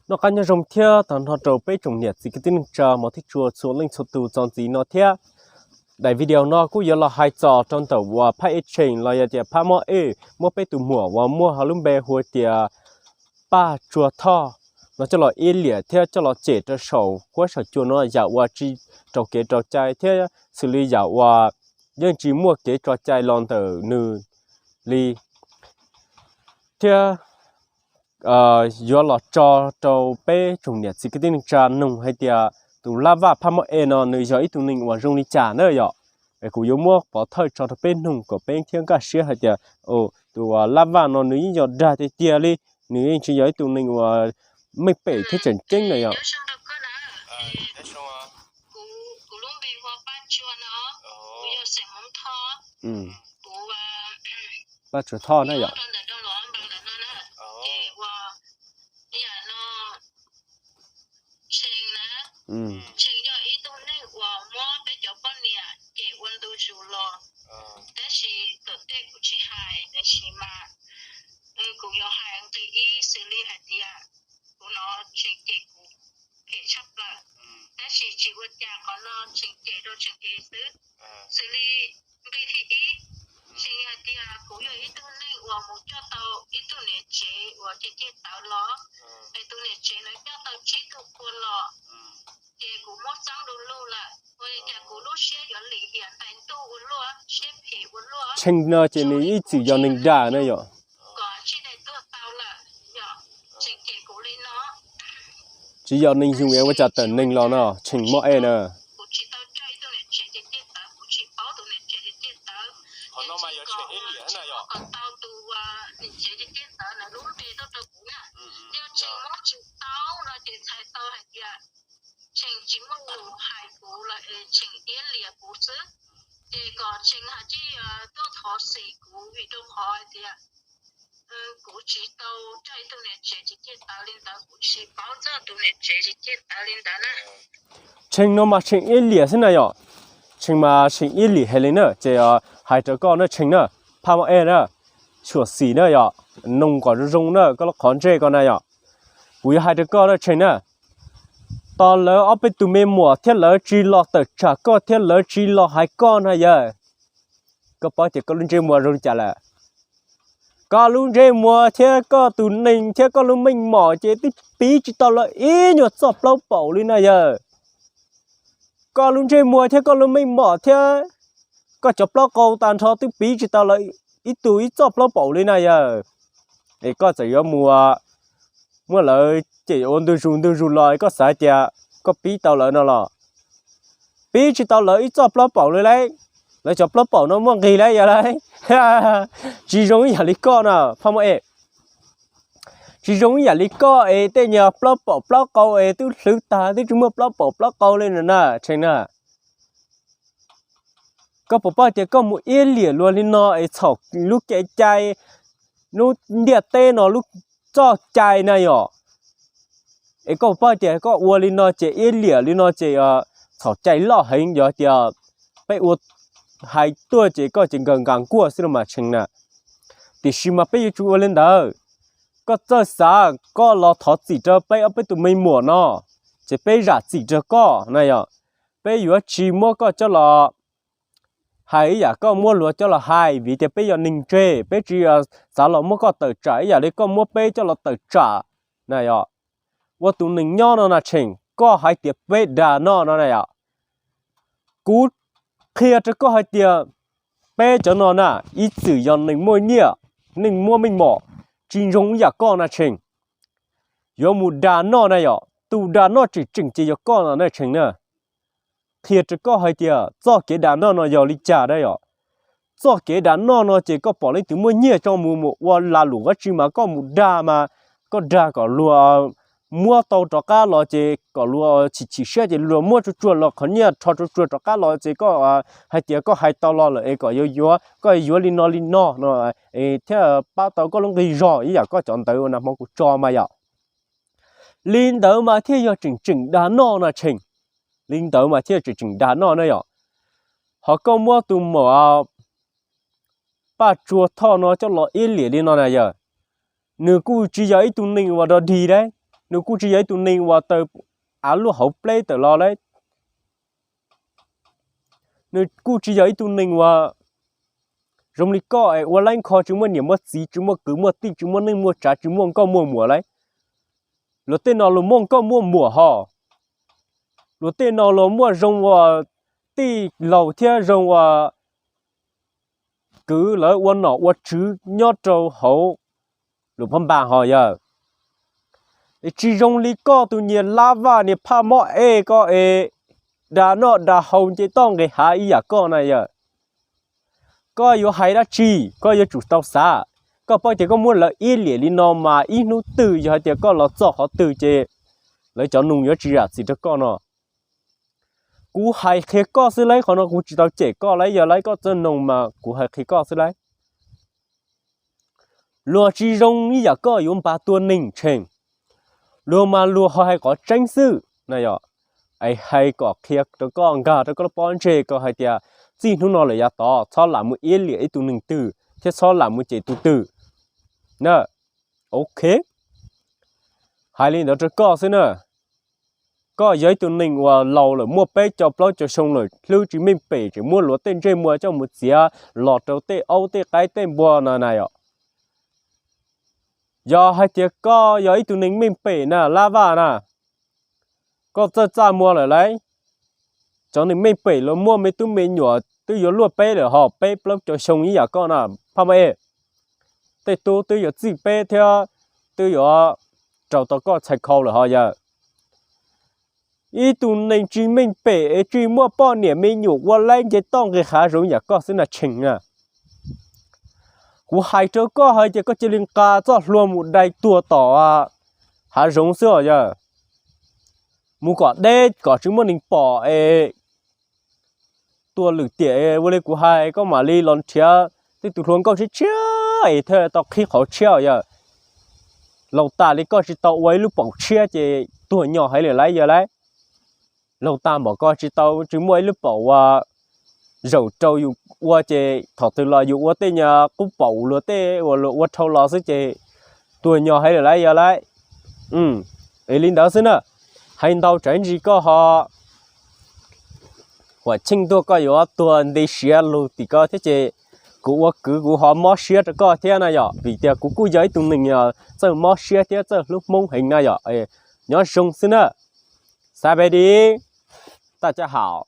Noj qab nyob zoo thiab tag nrho rau peb tsoom niam txiv kwv tij neej tsa hmov thiab tshua txhua leej txhua tus txog ntxiv no thiab. Daim video no kuj yuav los hais txog rau ntawm uas phab ej Tsheej los yog tias phab mob ej muab peb tus muam uas muaj ho lub npe hu tias Paj Tsuag Thoj no coj los iab liam thiab coj los cem rau saum huab saum cua no yam uas tsis raus kev raus cai thiab xws li yam uas yeej tsis muaj kev tso cai los ntawm nws li. Thiab yuav los tso rau peb tsoom niam txiv kwv tij neej tsa noog hais tias tus Lab Vaj phab mob ej no nws yog ib tug neeg uas zoo li cas na yom. Kuv yuav muab pov thawj tso rau peb noog kom peb thiaj nkag siab hais tias tus Lab Vaj no nws yeej yog dag tiag tiag li, nws yeej tsis yog ib tug neeg uas meej pem thiab tseem ceeb na yom. Paj Tsuag Thoj na yom. Tsheej yog ib tug neeg uas muab peb cov poj niam cem ua ntu zus los, tab sis tom tej kuv tsis hais, tab sis mas kuv yuav hais nqi ib xws li hais tias kuv hnov Tsheej cem kuv phem tshaj plaws, tab sis tsis ua cas, qhov no Tsheej cem rau Tsheej kev xwb. Xws li nqi thib ib, Tsheej hais tias kuv yog ib tug neeg uas mus coj tau ib tug niam tsev uas ceg ceg tawv los, es tus niam tsev ntawd coj tau tsib tug pua los, ces kuv muab txeeb du lug lawm, ua li cas kuv lub siab yuav lim hiam ntais ntuj ua luaj, siab phem ua luaj. Tsheej no ces nws ib txwm yog neeg dag na yom. Kom sib de tuag tau lawm, yog Tsheej cem kuv li no. Tsis yog neeg yug es ua cas tawm neeg los no, Tsheej mob ej na. Kuv tsis tau coj ib tug niam tsev ceg ceg tawv, kuv tsis paub tus niam tsev ceg ceg tawv. Qhov no mas yog Tsheej ib liam na yom. Kom tau tus niam tsev ceg ceg tawv ntawd lub npe tuaj rau kuv na. Yog Tsheej muab tsis tau no ces txhais tau hais tias Tsheej tsis muaj lus hais kuv lawm es Tsheej iab liam kuv xwb. Ces kom Tsheej hais tsis tuaj thov xim kuv vim rau qhov hais tias kuv tsis tau coj ib tug niam tsev ceg ceg tawv li ntawd, kuv tsis paub txog tus niam tsev ceg ceg tawv li ntawd na. Tsheej no mas Tsheej iab liam xwb na yom. Tsheej mas Tsheej iab liam heev li na, ces hais rau koj na Tsheej na, phaj mob ej na, xyuam xim na yom, noog kom zoo zoo na koj lub qhov ntsej ko na yom. Kuv yuav hais rau koj na Tsheej na, tos lawv ob peb tus me muam thiab lawv tsis los tawm tsam koj thiab lawv tsis los hais koj na yawg, koj paub tias koj lub ntsej muag zoo li cas lawm? Koj lub ntsej muag thiab koj tus neeg thiab koj lub meej mom ces twb piv tsis tau lawv ib nyuag txoj plaub paum li na yawg. Koj lub ntsej muag thiab koj lub meej mom thiab koj cov plaub qau tag nrho twb piv tsis tau lawv ib tug ib txoj plaub paum li na yawg. Es koj txawm yuav mus muab lawv cem ua ntu zus ntu zus los koj xav tias koj pib tau lawv no los? Pib tsis tau lawv ib txoj plaub paum li lauj. Lawv cov plaub paum no muaj nqis lauj yog lauj. Tsis zoo ib yam li koj na phaj muab es. Tsis zoo ib yam li koj es tej nyuag plaub paum plaub qau es twb hlwv tag twb tsis muaj plaub paum plaub qau li na Tsheej na. Koj puas paub tias koj mus iab liam luag li no es txhaum lub kev cai, lub ntiaj teb no lub txoj cai na yom? Es koj puas paub tias koj ua li no ces iab liam li no ces txhaum cai loj heev, yog tias peb ua hais tuaj ces koj ces nkaus nkas nkuaj xwb los mas Tsheej na. Tiam sis mas peb yuav tsum ua li ntawd. Koj txawj xav koj los thov txim rau peb ob peb tus me muam no, ces peb zam txim rau koj na yom. Peb yuav tsis muab koj coj los hais ib yam koj muab luag coj los hais vim tias peb yog neeg tseg, peb tsis xav los muab koj tawm tsam ib yam li koj muab peb coj los tawm tsam na yom. Ua tus neeg nyob no na Tsheej, koj hais tias peb dag noj no na yom. Kuv qhia rau koj hais tias peb cov no na ib txwm yog neeg muaj nyiaj, neeg muaj meej mom, tsis zoo ib yam koj na Tsheej. Yuav mus dag noj na yom, tus dag noj tseem tseem ces yog koj no na Tsheej na. Qhia rau koj hais tias txoj kev dag noj no yog li cas na yom. Txoj kev dag noj no ces koj pom leej twg muaj nyiaj tso mus mus ua lag luam dab tsi mas koj mus dag mas koj dag kom luag muab tau rov qab los ces kom luag chim chim siab ces luag muab tsuag tsuag los qhov nyiaj rho tsuag tsuag rov qab los ces koj hais tias koj hais tau los lawm es kom yuav yuav, koj yuav li no li no no es thiaj pab tau koj lub nqi zog ib yam koj cov ntawd uas nag hmo kuv tso mas yom. Li ntawd mas thiaj yog tseem tseem dag noj na Tsheej. Li ntawd mas thiaj tseem tseem dag noj na yom. Ho koj muab tus muam Paj Tsuag Thoj no coj los iab liam li no na yom. Nws kuj tsis yog ib tug neeg uas dog dig dab. Nws kuj tsis yog ib tug neeg uas taws av luaj hauv pleb tawm los lawm. Nws kuj tsis yog ib tug neeg uas zoo li koj es ua laib nkho tsis muaj niam muaj txiv, tsis muaj kwv muaj tij, tsis muaj neej muaj tsav, tsis muaj nkauj muaj muam lawm. Luag tej no luag muaj nkauj muaj muam hos. Luag tej no luag muaj zoo ua tij laug thiab zoo ua kwv, lawv ua nom ua tswv nyob rau hauv luag phab npas hos yawg. Tsis zoo li koj tus niag lab vaj niag phaj mob e koj es da noj da haus nce toj nqis hav ib yam koj na yawg. Koj yuav hais dab tsi koj yuav tsum tau xav. Koj paub tias koj muab lawv iab liam li no mas ib hnub twg yog hais tias koj los txog qhov twg ces lawv cov noog yuav tsis zam txim rau koj no. Kuv hais qhia koj xwb lauj, qhov no kuv tsis tau cem koj lauj, yog lauj koj txawj noog mas kuv hais qhia koj xwb lauj. Luag tsis zoo ib yam koj yuav npaj tua neeg tsheej. Luag mas luag ho hais qhov tseeb xwb na yom. Es hais kom qhia rau koj, nkag rau koj lub pob ntseg kom hais tias txij hnub no lawm yav tod txhob lam mus iab liam ib tug neeg twg thiab txhob lam mus cem tus twg na. Ok, hais li ntawd rau koj xwb na. Koj yog ib tug neeg uas laus lawm muaj peb caug plaub caug xyoo lawm, hlwb tsis meej pem tseem muab luag tej ntsej muag coj mus txiav los rau tej aub tej qaib tej npua no na yom. Yog hais tias koj yog ib tug neeg meej pem na Lab Vaj na, koj txawj txaj muag lawm lauj. Cov neeg meej pem los muaj me tub me nyuam twb yuav luaj peb lawm hos, peb plaub caug xyoo ib yam koj na, phaj maj e. Tej tub twb yuav txij peb thiab twb yuav raug tau koj txhais khau lawm hos yawg. Ib tug neeg tsis meej pem es tsis muaj poj niam me nyuam ua laib nce toj nqis hav zoov yam koj xwb na tsheej na. Kuv hais rau koj hais tias koj cia li nqa txoj hlua mus dai tuag tom hav zoov xwb os yawg. Mus kom deb kom tsis muaj neeg pom es tuag lwm tiam ua li kuv hais, koj mam li los nrhiav tej tus hluas nkauj tshiab tshiab es thiaj tau qhib qhov tshiab os yawg. Laus tas li koj tsis tau ua ib lub paum tshiab ces tuag nyo heev lawm lauj yawg lauj. Laus tas npaum koj tsis tau, tsis muaj ib lub paum uas zaum rau yus ua ces thaum twg los yus ua tej nyuag qub paum luag tej uas luag ua dhau los xwb ces tuag nyo heev lawm lauj yawg lauj. Es li ntawd xwb na, hais ntau tsam ib ntsis koj ho huam cheej tuaj koj yuav tuag nti siav lug tim ko thiab ces kuv ua kwv kuv ho mob siab rau koj thiab na yom, vim tias kuv kuj yog ib tug neeg txawj mob siab thiab txawj hlub Hmoob heev na yom. Nyob zoo xwb na. Xav pem di, taj caj haum.